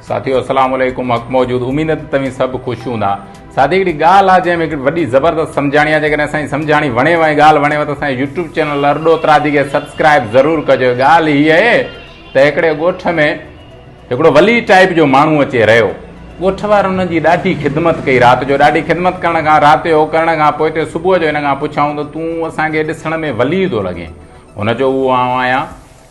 ساٿيو السلام عليڪم حق موجود اميد ته توهين سڀ خوش هوندا ساٿي هڪڙي ڳالهه آهي جنهن ۾ هڪڙي وڏي زبردست سمجهاڻي آهي جيڪڏهن اسان جي سمجهاڻي وڻيو ۽ ڳالهه وڻيو ته اسان جي يوٽيوب چينل ارڏو ترادي کي سبسڪرائب ضرور ڪجو ڳالهه هي آهي ته هڪڙي ڳوٺ ۾ هڪڙو ولي ٽائيپ جو ماڻهو اچي رهيو. ڳوٺ وارن هن جي ڏاڍي خدمت ڪئي. رات جو ڏاڍي خدمت ڪرڻ کان رات جو ڪرڻ کان پوء تي صبح جو هن کان پڇيائون ته تون اسان کي ڏسڻ ۾ ولي ٿو لڳين. هن چيو اهو آئون آهيان.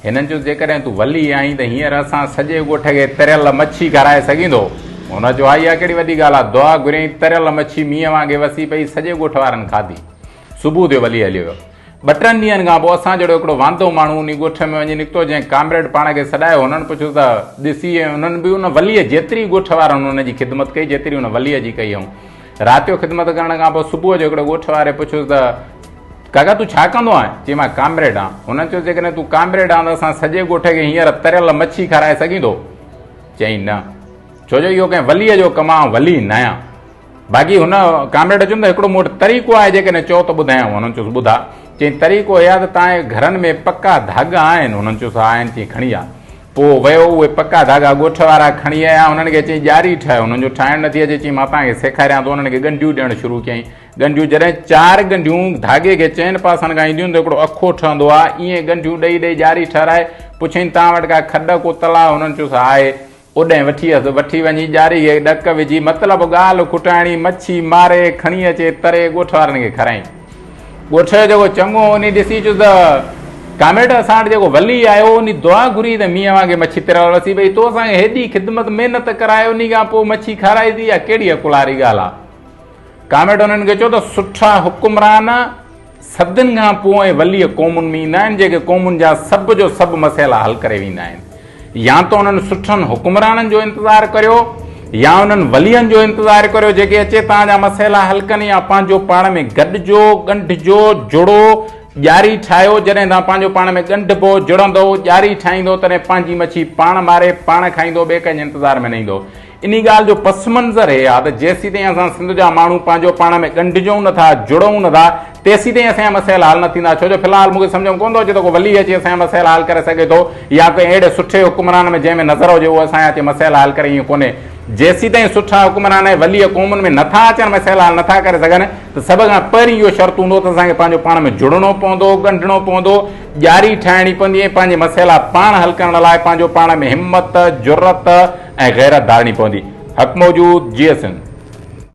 هنن چيو جيڪڏهن تون ولي آهين ته هينئر اسان سڄي ڳوٺ کي تريل مڇي کارائي سگهيندو؟ هن چيو ها اها ڪهڙي وڏي ڳالهه آهي. دعا گهريائين تريل مڇي مينهن وانگي وسي پئي سڄي ڳوٺ وارن کاڌي. صبح ٿيو ولي هليو ويو. ٻه ٽن ڏينهن کان پوء اسان جهڙو هڪڙو واندو ماڻهو انهي ڳوٺ ۾ وڃي نڪتو، جنهن ڪامريڊ پاڻ کي سڏايو. هنن پڇيو ته ڏسي ۽ انهن به ان وليء جيتري ڳوٺ وارن هن جي خدمت ڪئي، جيتري ان وليء جي ڪئي هئائون. رات جو خدمت ڪرڻ کان پوء صبح جو هڪڙو ڳوٺ واري پڇيس ته ڪاڪا تون ڇا ڪندو آهين؟ چيائين مان ڪامريڊ آهيان. هنن چيو جيڪڏهن تون ڪامريڊ آهين ته اسان سڄي ڳوٺ کي هينئر تريل مڇي کارائي سگهيندو؟ چيائين نه، ڇو جو اهو ڪنهن وليء جو ڪم آهي، آئون ولي ناهيان. باقي هن ڪامريڊ چيو ته هڪڙو مون وٽ طريقو آهي جيڪڏهن چئو ته ٻڌايانو. هنن چيس ٻڌاء. چيائين طريقو هي آهي ته توهان جي گهرن ۾ پڪا ڌاڳا آهن؟ هنن چيس ها آهن. چيائين کڻي آ. پوء ويو اهي پڪا ڌاڳا ڳوٺ وارا کڻي آيا. هنن کي چيائين ڄاري ٺاهيو. هنن جو ٺاهڻ نٿي اچي. چيائين مان توهان کي سيکاريان ٿو. هنن کي ڳنڍيون ڏيڻ شروع ڪيائين. ڳنڍيون جڏهن چار ڳنڍيون ڌاڳي کي چئن پاسن کان اينديون ته هڪڙو اکو ٺهندو آهي. ائين ڳنڍيون ڏئي ڏئي ڄاري ٺهرائي. پڇيائين توهان وٽ ڪا کڏ ڪو تلاء؟ هنن چيس ها آهي. اوڏانهن وٺي هيس، وٺي وڃي ڄاري کي ڏڪ وجهي، مطلب ڳالهه کٽائڻي، مڇي ماري، کڻي اچي تري ڳوٺ وارن کي کارائين. ڳوٺ جو جيڪو چڱو هو، انهي ڏسي چيس ته، ڪامريڊ اسان وٽ جيڪو ولي آيو هو، انهي دعا گهري ته مينهن وانگي مڇي تريل وسي پئي، تو اسان کي هيڏي خدمت محنت ڪرائي، انهي کان پوء مڇي کارائي ٿي، اها ڪهڙي عقل واري ڳالهه آ. ڪامريڊ انهن کي چيو ته سٺا حڪمران صدين کان پوء ۽ ولي قومن ۾ ايندا آهن جيڪي قومن جا سڀ جو سڀ مسئلا حل ڪري ويندا آهن. يا ته انهن سٺن حڪمرانن جو انتظار ڪريو يا انهن ولين جو انتظار ڪريو جيڪي اچي توهان جا مسئلا حل ڪن يا پنهنجو پاڻ ۾ گڏجو، ڳنڍجو، جڙو، ڄاري ٺاهيو، جڏهن توهان پنهنجو پاڻ ۾ ڳنڍبو، جڙندو، ڄاري ٺاهيندو تڏهن پنهنجي مڇي پاڻ ماري پاڻ کائيندو ٻئي ڪنهن جي انتظار ۾ نه ايندو. انهي ڳالهه جو پس منظر هي آهي ته جيسيتائين اسان سنڌ جا ماڻهو پنهنجو پاڻ ۾ ڳنڍجون نه ٿا، جڙون نه ٿا، تيسيتائين اسان جا مسئلا حل نه ٿيندا، ڇو جو في الحال مون کي سمجهه ۾ ڪونه ٿو اچي ته ڪو ولي اچي اسان جا مسئلا حل ڪري سگهي ٿو يا ڪنهن اهڙي سٺي حڪمران ۾ جنهن ۾ نظر هجي اهو اسان جا اچي مسئلا حل ڪري ائين ڪونهي. جيسيتائين سٺا حڪمران ۽ ولي قومن ۾ نه ٿا اچن مسئلا حل نه ٿا ڪري سگهن ته سڀ کان پهرين اهو شرط هوندو ته اسان کي پنهنجو پاڻ ۾ جڙڻو پوندو، ڳنڍڻو پوندو، ڄاري ٺاهڻي پوندي ۽ پنهنجي مسئلا پاڻ حل ڪرڻ لاء پنهنجو پاڻ ۾ همت، جرئت، ۽ غيرت ڌارڻي پوندي. حق موجود، جيئي سنڌ.